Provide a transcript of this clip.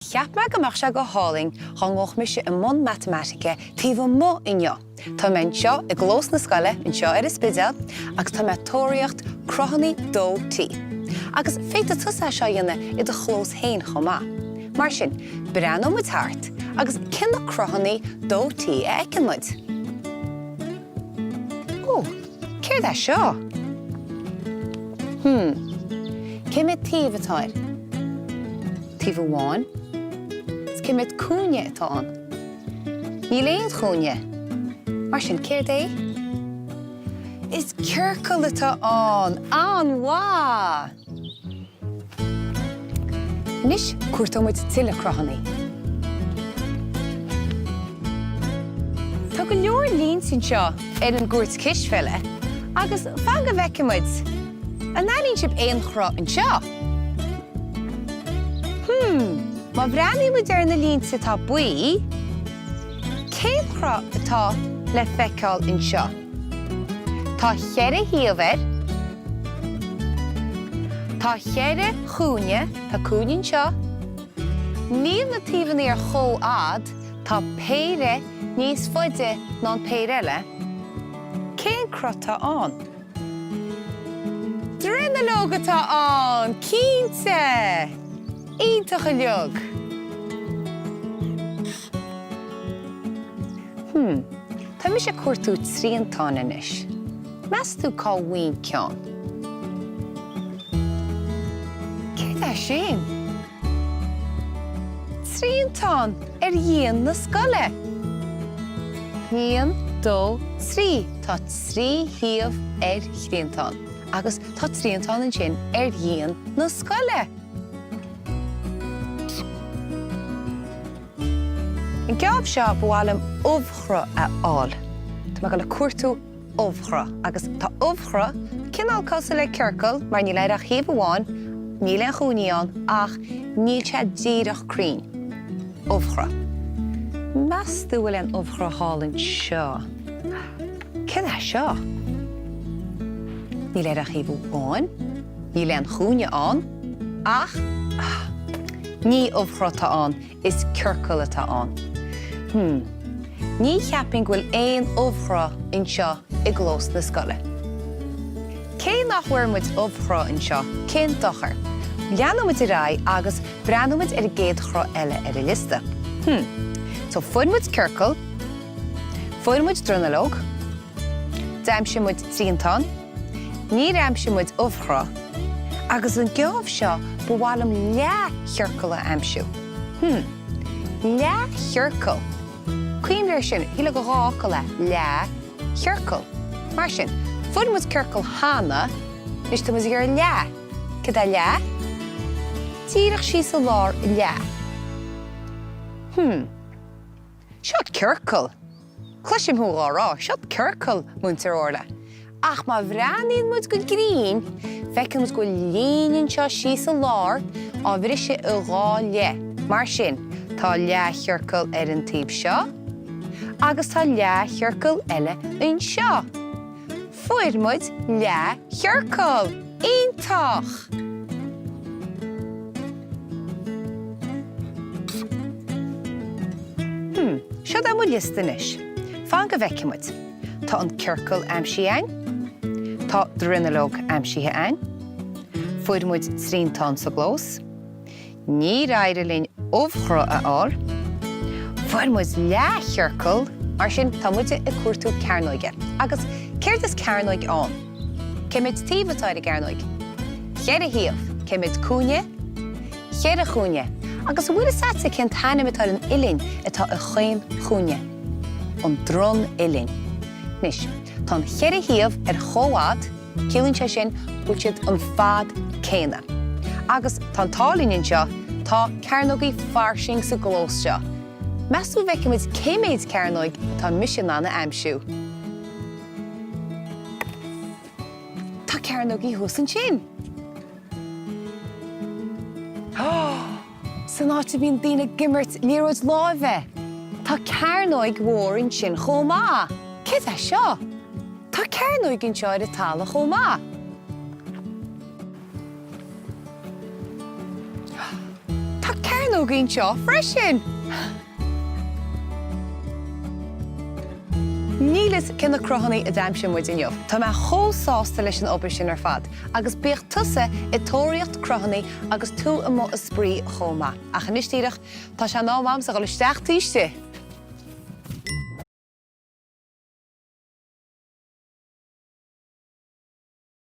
Cheap mé go mbeadh sé go hálainn dhá ngabhadh mise i mbun matamaitice taobh amuigh inniu. Tá mé anseo i gclós na scoile, anseo ar an Spidéal, agus tá mé ag tóraíocht cruthanna dó T. Agus féadfaidh tusa é seo a dhéanamh i do chlós féin chomh maith. Mar sin, breathnóidh muid thart agus cé na cruthanna dó T a fheiceann muid? Ó, céard é seo? Hmm. Cé mhéad taobh atá air? Taobh amháin. Is cé mhéad cúinne atá ann? Níl aon chúinne. Mar sin, céard é? Is ciorcal atá ann! An-mhaith! Anois, cuartóidh muid tuilleadh cruthanna. Tá go leor línte anseo ar an gcúirt cispheile agus fan go bhfeicfidh muid. An aithníonn sibh aon chruth anseo? Hmm, má bhreathnaíonn muid ar na línte atá buí, cén cruth atá le feiceáil anseo? Tá cheithre thaobh air. Tá cheithre chúinne, tá cúinne anseo. Níl na taobhanna ar chomhfhad, tá péire níos faide ná an péire eile. Cén cruth atá ann? Dronuilleog atá ann, cinnte! Iontach uilig! Hmm, tá mise ag cuartú triantáin anois. Meas tú cá bhfaighinn ceann? Céard é sin? Triantán ar dhíon na scoile! Haon, dó, trí. Tá 3 thaobh ar thriantán agus tá triantán ansin ar dhíon na scoile! An geábh seo, ba mhaith liom ubhchruth a fháil. Tá mé ag dul ag cuartú ubhchruth agus tá ubhchruth cineál cosúil le ciorcal mar níl air ach thaobh amháin, níl aon chúinní ann ach níl sé díreach cruinn. Ubhchruth. Meas tú bhfuil aon ubhchruth thall anseo? Céard é seo? Níl air ach thaobh amháin, níl aon chúinne ann, ach ní ubhchruth atá ann, is ciorcal atá ann. Hmm. Ní cheapfainn go bhfuil aon ubhchruth anseo i gclós na scoile. Cé nach bhfuair muid ubhchruth anseo, cén dochar? Leanfaidh muid ar aghaidh agus breathnóidh muid ar an gcéad chruth eile ar an liosta. Hmm. So fuair muid ciorcal. Fuair muid dronuilleog. D'aimsigh muid triantán. Níor aimsigh muid ubhchruth. Agus an geábh seo ba mhaith liom leathchiorcal a aimsiú. Hmm. Leathchiorcal. Cuimhnigh air sin, shílfeá gur dha fhocal é, leathchiorcal. Mar sin, fuair muid ciorcal cheana, anois tá muid ag iarraidh leath. Céard é leath? Díreach síos i lár leath. Hmm. Seo ciorcal! Cloisim thú dhá rá, seo ciorcal, Múinteoir Orla. Ach má bhreathnaíonn muid go grinn, feiceann muid go bhfuil líne anseo síos i lár, á bhriseadh i dhá leith. Mar sin, tá leathchiorcal ar an taobh seo, agus tá leathchiorcal eile anseo. Fuair muid leathchiorcal! Iontach! Hmm, seod é mo liosta anois. Fan go bhfeicfidh muid. Tá an ciorcal aimsithe a'inn. Tá dronuilleog aimsithe a'inn. Fuair muid triantán sa gclós. Níor éirigh linn ubhchruth a fháil. Fuair muid leathchiorcal, mar sin tá muide ag cuartú cearnóige. Agus céard is cearnóig ann? Cé mhéad taobh atá ar an gcearnóig? Cheithre thaobh. Cé mhéad cúinne? Cheithre chúinne. Agus an bhfuil fhios a'dsa cén t-ainm atá ar an uillinn atá i chaon chúinne? An dronuillinn. Anois, tá an cheithre thaobh ar chomhfhad, Ciallaíonn sé sin go bhfuil siad an fad céanna. Agus tá an t-ádh linn anseo, tá cearnógaí fairsing sa gclós seo. Meas tú an bhfeicfidh muid cé mhéid cearnóig atá mise in ann a aimsiú? Tá cearnógaí thuas ansin! San áit a mbíonn daoine ag imirt liathróid láimhe! Tá cearnóig mhór ansin chomh maith! Céard é seo? Tá cearnóig anseo ar an talamh chomh maith! Tá cearnóg. cuileogaí anseo freisin! Níl 'fhios cé na cruthanna a d'aimsigh muid inniu. Tá mé chomh sásta leis an obair sin ar fad. Agus bíodh tusa ag tóraíocht cruthanna agus tú amuigh ag spraoi chomh maith. Ach anois díreach, tá sé in am a'msa dhul isteach taobh istigh!